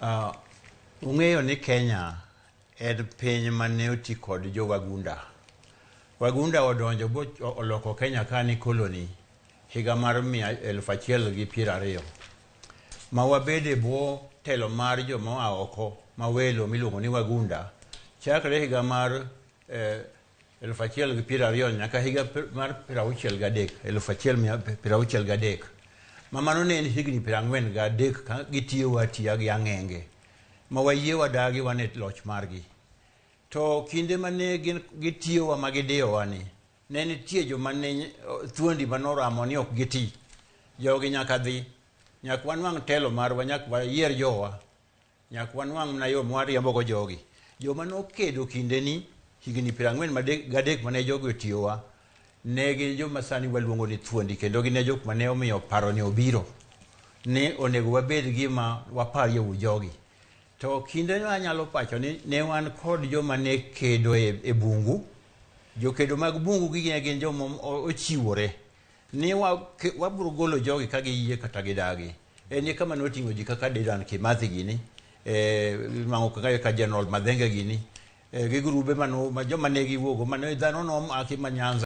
Ung'eyo ni Kenya en piny mane oti kod jo wagunda. Wagunda odonjo bo oloko Kenya ka ni koloni higa mar 1020. Ma wabedo e bwo telo mar joma oa oko ma welo miluongo ni wagunda chakre higa mar 1020 nyaka higa mar 63, 1063. Ma mano ne en higni 43 ka gitiyowa atiya gi ang'enge ma wayie wadagi wan e loch margi. To kinde mane gin gitiyowa ma gidiyowa ni, ne nitie joma ne thuondi mane oramo ni ok giti. Jogi nyaka dhi, nyaka wanwang' telo marwa, nyaka wayier jowa, nyaka wanwang' mana yo mwariembogo jogi. Joma nokedo kindeni, higni 43 mane jogi otiyowa, ne gin joma sani waluongo ni thuondi kendo gin e jok mane omiyo paroni obiro ni onego wabed gima waparie wi jogi. To kindeno anyalo pacho ni ne wan kod joma ne kedo e bungu. Jokedo mag bungu gi ne gin joma ochiwore ni wabiro golo jogi ka giyie kata gidagi. En e kama noting'o ji kaka Dedan Kimathi gini, mango kaka General Madhenge gini, gi grube mano, ma joma ne giwuogo mane dhano nomaki ma Nyanza.